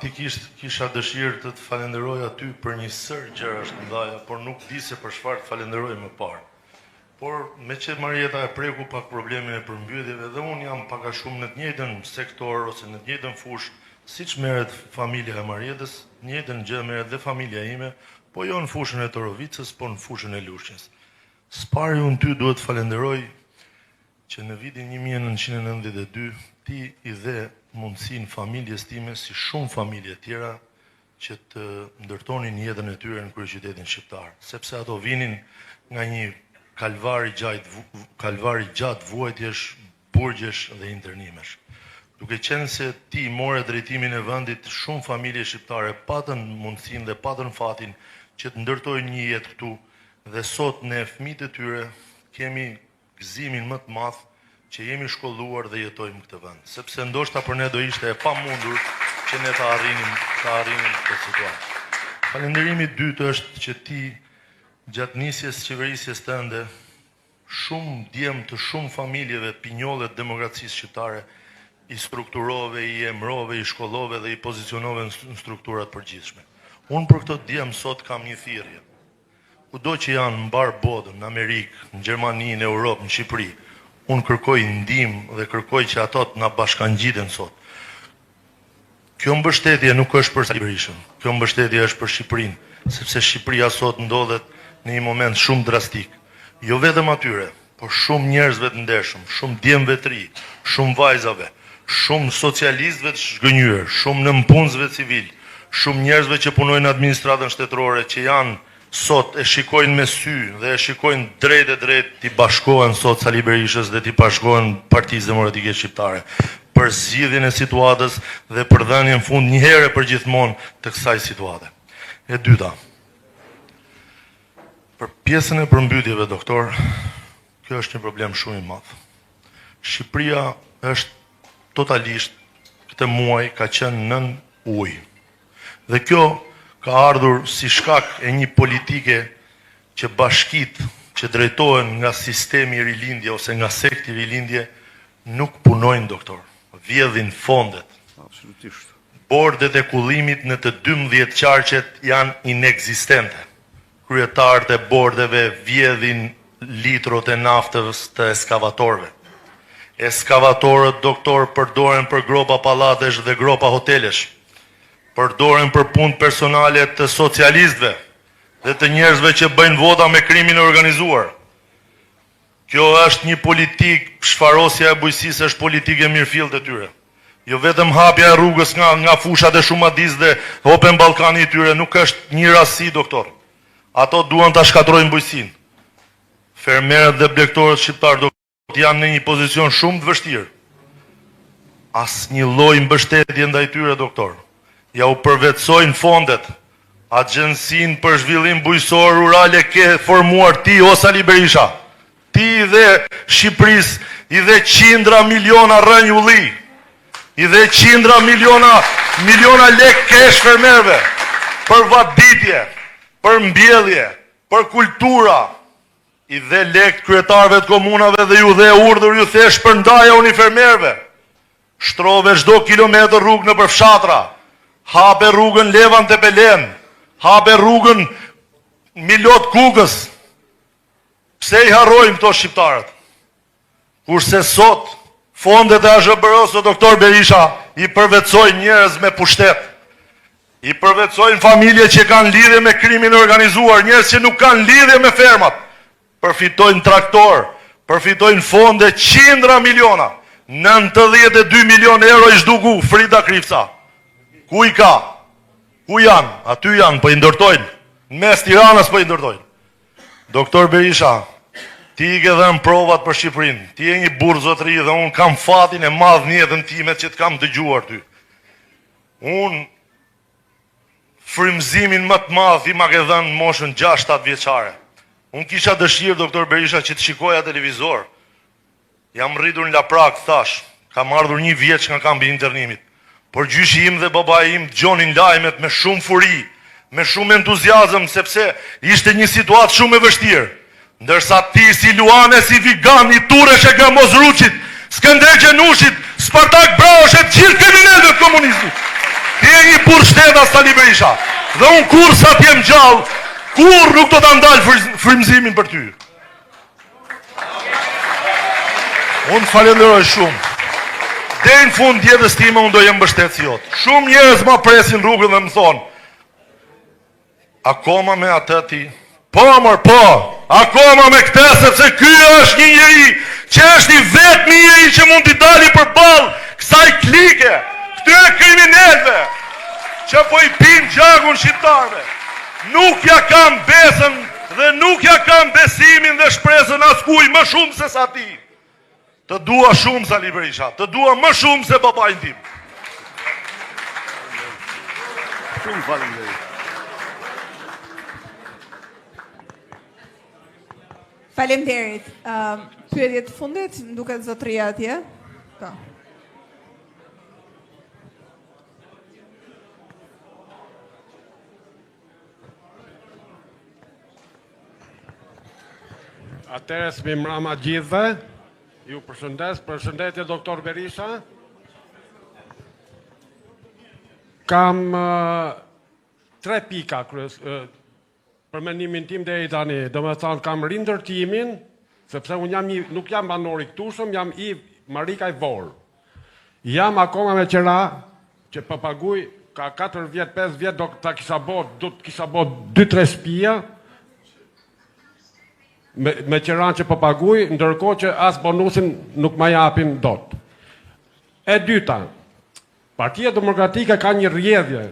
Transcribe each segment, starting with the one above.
Faktikisht kisha dëshirë të të falenderoja ty për një sërë gjërash të mëdha, por nuk di se për çfarë të falenderoj më parë. Por meqë Marieta e preku pak problemin e përmbytjeve dhe unë jam pak a shumë në të njëjtën sektor ose në të njëjtën fushë siç merret familja e Marietës, të njëjtën gjë merret dhe familja ime, po jo në fushën e Torovicës, po në fushën e Lushnjës. Së pari unë ty duhet të falenderoj që në vitin 1992 ti i dhe mundësinë familjes time si shumë familje tjera që të ndërtonin jetën e tyre në kryeqytetin shqiptar, sepse ato vinin nga një kalvar i gjatë, kalvar i gjatë vuajtjesh, burgjesh dhe internimesh. Duke qenë se ti more drejtimin e vendit, shumë familje shqiptare patën mundësinë dhe patën fatin që të ndërtojnë një jetë këtu dhe sot ne fëmijët e tyre kemi gëzimin më të madh që jemi shkolluar dhe jetojmë në këtë vend, sepse ndoshta për ne do ishte e pamundur që ne ta arrinim ta arrinim këtë situatë. Falënderimi i dytë është që ti gjatë nisjes së qeverisjes tënde shumë djem të shumë familjeve pinjolle të demokracisë shqiptare i strukturove, i emërove, i shkollove dhe i pozicionove në struktura të përgjithshme. Unë për këto djem sot kam një thirrje. Kudo që janë në mbarë botën, në Amerikë, në Gjermani, në Europë, në Shqipëri, unë kërkoj ndihmë dhe kërkoj që ato të na bashkangjiten sot. Kjo mbështetje nuk është për Sali Berishën, kjo mbështetje është për Shqipërinë, sepse Shqipëria sot ndodhet në një moment shumë drastik. Jo vetëm atyre, por shumë njerëzve të ndershëm, shumë djemve të ri, shumë vajzave, shumë socialistëve të zhgënjyer, shumë nëpunësve civilë, shumë njerëzve që punojnë në administratën shtetërore që janë sot e shikojnë me sy dhe e shikojnë drejt e drejt t'i bashkohen sot Sali Berishës dhe t'i bashkohen Partisë Demokratike Shqiptare për zgjidhjen e situatës dhe për dhënien fund një herë e përgjithmonë të kësaj situate. E dyta, Për pjesën e përmbytjeve, doktor, kjo është një problem shumë i madh. Shqipëria është totalisht këtë muaj ka qenë nën ujë. Dhe kjo ka ardhur si shkak e një politike që bashkitë që drejtohen nga sistemi rilindje ose nga sekti rilindje nuk punojnë doktor, vjedhin fondet. Absolutisht. Bordet e kullimit në të 12 qarqet janë inekzistente. Kryetarët e bordeve vjedhin litrot e naftës të eskavatorëve. Eskavatorët, doktor, përdoren për gropa pallatesh dhe gropa hotelesh. Përdoren për punë personale të socialistëve dhe të njerëzve që bëjnë vota me krimin e organizuar. Kjo është një politikë, shfarosja e bujqësisë është politikë e mirëfilltë e tyre. Jo vetëm hapja e rrugës nga nga fushat e Shumadisë dhe Open Ballkani i tyre nuk është një rastësi doktor. Ato duan ta shkatërrojnë bujqësinë. Fermerët dhe blegtorët shqiptarë doktor janë në një pozicion shumë të vështirë. Asnjë lloj mbështetje ndaj tyre doktor. Ja u përvetësojnë fondet. Agjencinë për Zhvillim Bujqësor Rural e ke formuar ti o Sali Berisha. Ti i dhe Shqipërisë i dhe qindra miliona rrënjë ulli. I dhe qindra miliona miliona lek kesh fermerëve për vaditje, për mbjellje, për kultura. I dhe lek kryetarëve të komunave dhe ju dhe urdhër ju the shpërndajuni fermerëve. Shtrove çdo kilometër rrugë nëpër fshatra. Hape rrugën Levan Tepelenë, hape rrugën Milot Kukës. Pse i harrojnë këto shqiptarët? Kurse sot, fondet e AZHBR-së, doktor Berisha, i përvetësojnë njerëz me pushtet. I përvetësojnë familje që kanë lidhje me krimin e organizuar, njerëz që nuk kanë lidhje me fermat. Përfitojnë traktor, përfitojnë fonde qindra miliona. 92 milion euro i zhduku Frida Krifca. Ku i ka? Ku janë? Aty janë, po i ndërtojnë. Në mes Tiranës po i ndërtojnë. Doktor Berisha, ti i ke dhënë provat për Shqipërinë. Ti je një burrë zotëri dhe unë kam fatin e madh në jetën time që të kam dëgjuar ty. Unë frymëzimin më të madh ti ma ke dhënë në moshën 6-7 vjeçare. Unë kisha dëshirë doktor Berisha që të shikoja televizor. Jam rritur në Laprakë, thashë, kam ardhur një vjeç nga kampi i internimit. Por gjyshi im dhe babai im dëgjonin lajmet me shumë furi, me shumë entuziazëm, sepse ishte një situatë shumë e vështirë. Ndërsa ti si luan e si vigan i turreshe Gramoz Ruçit, Skënder Gjenushit, Spartak Brahosh e të gjithë kriminelëve të komunizmit. Ti je një burrështetas Sali Berisha dhe unë kurrë sa të jem gjallë, kurrë nuk do ta ndal frymëzimin për ty. Unë të falenderoj shumë. Deri në fund të jetës time unë do jem mbështetësi jot. Shumë njerëz ma presin rrugën dhe më thonë, Akoma me atë ti? Po mor po, akoma me këtë sepse ky është një njeri që është i vetmi njeri që mund t'i dali përballë kësaj klike, këtyre kriminelëve që po i pinë gjakun shqiptarëve. Nuk ja kam besën dhe nuk ja kam besimin dhe shpresën askujt më shumë se sa ti. Të dua shumë Sali Berisha, të dua më shumë se babain tim. Shumë faleminderit. Faleminderit. Ëm pyetje të fundit, më duket zotëria atje. Po. Atëherë, mirëmbrëma gjithëve, ju përshëndes, përshëndetje doktor Berisha. Kam tre pika kryes, për mendimin tim deri tani, domethënë kam rindërtimin, sepse unë jam një, nuk jam banor i këtushëm, jam i Marikaj Vorë. Jam akoma me qera që po paguj ka 4 vjet, 5 vjet do ta kisha bo, do të kisha bo 2-3 shtëpia me me qeran që po paguj, ndërkohë që as bonusin nuk ma japin dot. E dyta, Partia Demokratike ka një rrjedhje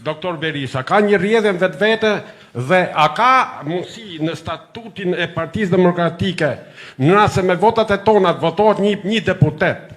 Doktor Berisha, ka një rrjedhje në vetvete dhe a ka mundësi në statutin e Partisë Demokratike, në rast se me votat e tona votohet një, një deputet,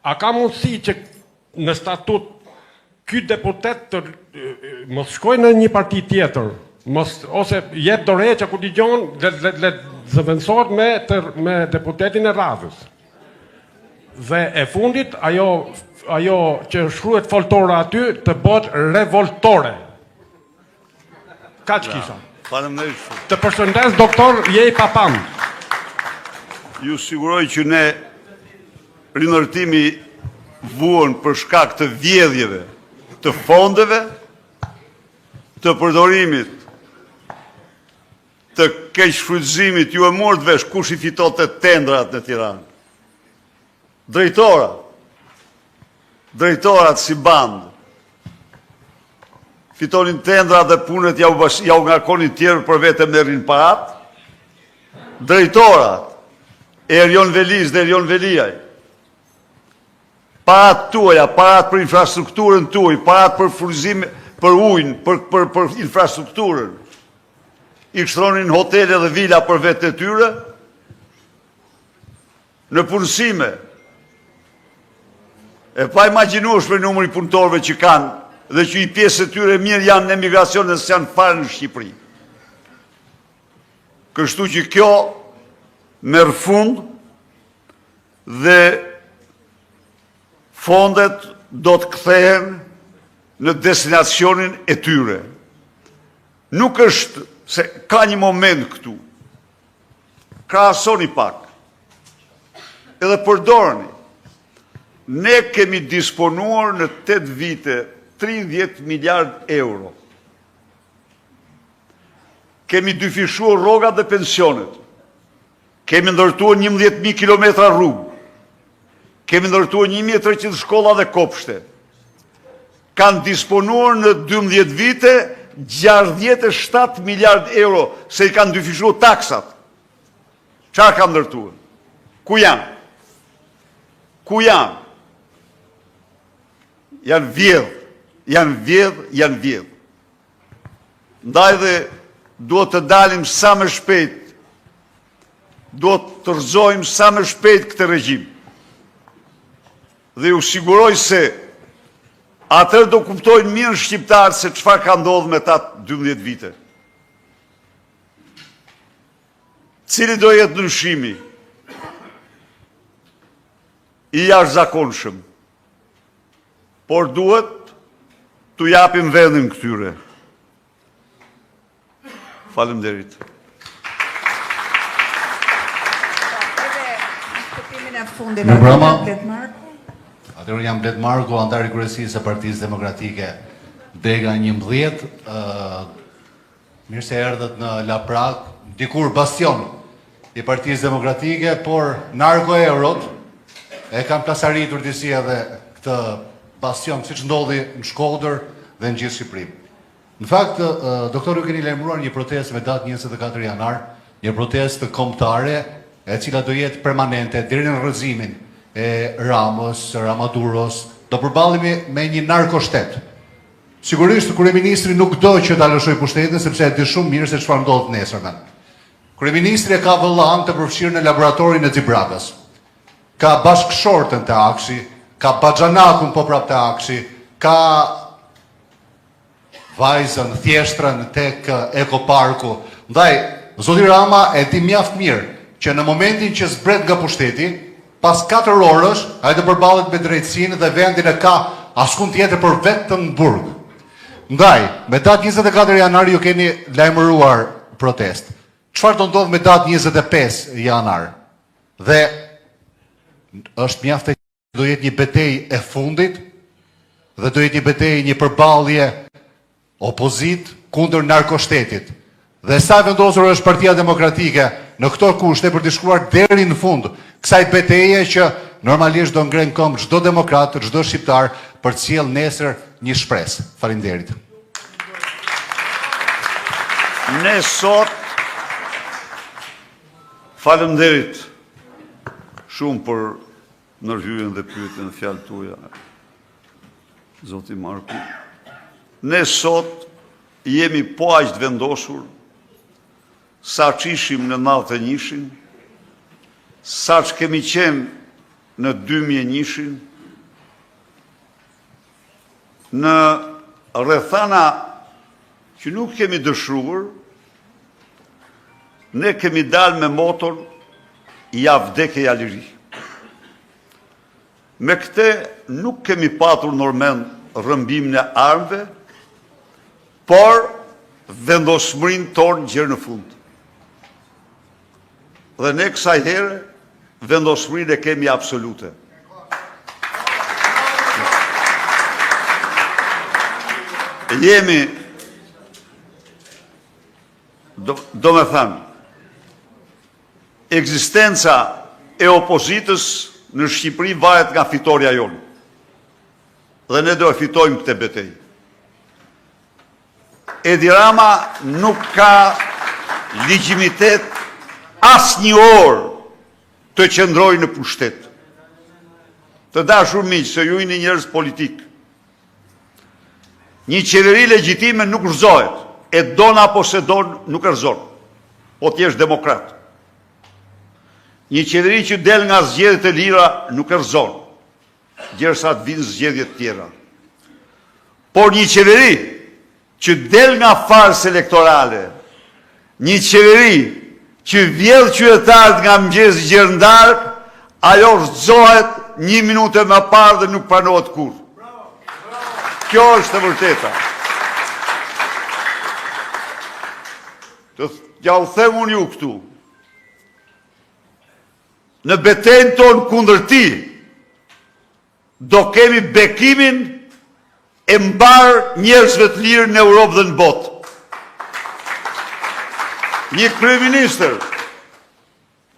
a ka mundësi që në statut ky deputet të mos shkojë në një parti tjetër, mos ose jep dorëheqje ku dëgjon, le le le zëvendësohet me të, me deputetin e radhës. Dhe e fundit, ajo, ajo që shkruhet foltore aty, të bëhet revoltore. Kaq kisha. Faleminderit shumë. Të përshëndes doktor, je i paparë. Ju siguroj që ne rindërtimi vuan për shkak të vjedhjeve të fondeve, të përdorimit të keqshfrytëzimit ju e morët vesh kush i fitonte tenderat në Tiranë. Drejtorat, drejtorat si bandë, fitonin tenderat dhe punët jau, jau ngarkonin tjerë për vete merrnin parat, drejtorat e Erion Velisë dhe Erion Veliaj, Paratë tuaja, paratë për infrastrukturën tuaj, paratë për furnizim, për ujin, për, për, për infrastrukturën, i shndërronin hotele dhe vila për veten e tyre, në punësime, e paimagjinueshme numri i punëtorëve që kanë dhe që një pjesë e tyre mirë janë në emigracion dhe s'janë fare në Shqipëri. Kështu që kjo merr fund dhe fondet do të kthehen në destinacionin e tyre. Nuk është se ka një moment këtu. Krahasoni pak. Edhe përdorni. Ne kemi disponuar në 8 vite 30 miliard euro. Kemi dyfishuar rrogat dhe pensionet. Kemi ndërtuar 11.000 kilometra rrugë. Kemi ndërtuar 1.300 shkolla dhe kopshte. Kanë disponuar në 12 vite 67 miliard euro se i kanë dyfishuar taksat. Çfarë kanë ndërtuar? Ku janë? Ku janë? Janë vjedh, janë vjedh, janë vjedh. Ndaj dhe duhet të dalim sa më shpejt, duhet të rrëzojmë sa më shpejt këtë regjim. Dhe ju siguroj se atëherë do kuptojnë mirë shqiptarët se çfarë ka ndodhur me ta 12 vite. Cili do jetë ndryshimi i jashtëzakonshëm? Por duhet t'u japim vendin këtyre. Faleminderit. Mirëmbrëma. Atëherë unë jam Bled Marku, anëtar i kryesisë së Partisë Demokratike Dega 11. Ë mirë se erdhët në Laprakë, dikur bastion i Partisë Demokratike, por narko-eurot e kanë plasaritur disi edhe këtë bastion, siç ndodhi në Shkodër dhe në gjithë Shqipërinë. Në fakt, doktor ju keni lajmëruar një protestë me datë 24 janar, një protestë kombëtare e cila do jetë permanente deri në rrëzimin e Ramës, Ramaduros, do përballemi me një narkoshtet. Sigurisht kryeministri nuk do që ta lëshojë pushtetin sepse e di shumë mirë se çfarë ndodh nesërmen. Kryeministri e ka vëllanë të përfshirë në laboratorin e Xibrakës. Ka bashkëshorten te AKSHI, ka baxhanakun po prapë te AKSHI, ka vajzën, thjeshtrën tek Eco Parku. Ndaj, zoti Rama e di mjaft mirë që në momentin që zbret nga pushteti, pas 4 orësh ai do përballet me drejtësinë dhe vendin e ka askund tjetër por vetëm në burg. Ndaj, me datë 24 janar ju keni lajmëruar protestë. Çfarë do ndodhë me datë 25 janar? Dhe është mjaft e do jetë një betejë e fundit dhe do jetë një betejë, një përballje opozitë kundër narkoshtetit. Dhe sa e vendosur është Partia Demokratike në këto kushte për t'i shkuar deri në fund kësaj beteje që normalisht do ngrenë këmbë çdo demokrat, çdo shqiptar për të sjellë nesër një shpresë. Faleminderit. Ne sot faleminderit shumë për ndërhyrjen dhe pyetjen dhe fjalët tuaja, zoti Marku. Ne sot jemi po aq të vendosur sa ç'ishim në 91-shin, sa ç'kemi qenë në 2001-shin, në rrethana që nuk kemi dëshiruar, ne kemi dalë me moton ja vdekje ja liri. Me këte nuk kemi patur ndërmend rrëmbimin e armëve, por vendosmërinë tonë gjer në fund. Dhe ne kësaj here vendosmërinë e kemi absolute. Jemi, do, domethënë, ekzistenca e opozitës në Shqipëri varet nga fitorja jonë. Dhe ne do e fitojmë këtë betejë. Edi Rama nuk ka legjitimitet asnjë orë të qëndrojë në pushtet. Të dashur miq, se ju jeni njerëz politikë. Një qeveri legjitime nuk rrëzohet, e don apo s'e don nuk e rrëzon. Po të jesh demokrat. Një qeveri që del nga zgjedhjet e lira nuk e rrëzon, gjersa të vinë zgjedhje të tjera. Por një qeveri që del nga farsë elektorale, një qeveri që vjedh qytetarët nga mëngjesi gjer në darkë, ajo rrëzohet një minutë më parë dhe nuk pranohet kurrë. Kjo është e vërteta. Të ja u them unë ju këtu. Në betejën tonë kundër tij, do kemi bekimin e mbarë njerëzve të lirë në Europë dhe në botë. Një kryeministër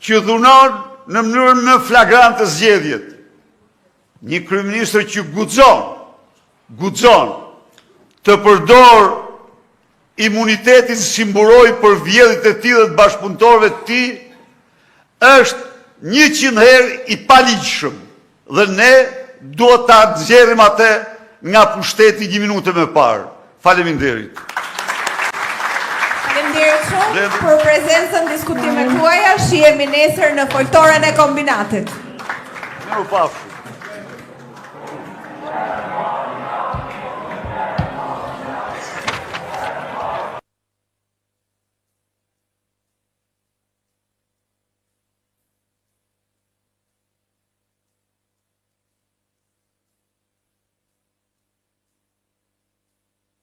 që dhunon në mënyrën më flagrante zgjedhjet. Një kryeministër që guxon, guxon të përdorë imunitetin si mburojë për vjedhjet e tij dhe të bashkëpunëtorëve të tij, është 100 herë i paligjshëm dhe ne duhet ta nxjerrim atë nga pushteti një minutë më parë. Faleminderit. Faleminderit shumë për prezencën diskutimet tuaja. Shihemi nesër në foltoren e kombinatit. Mirupafshim.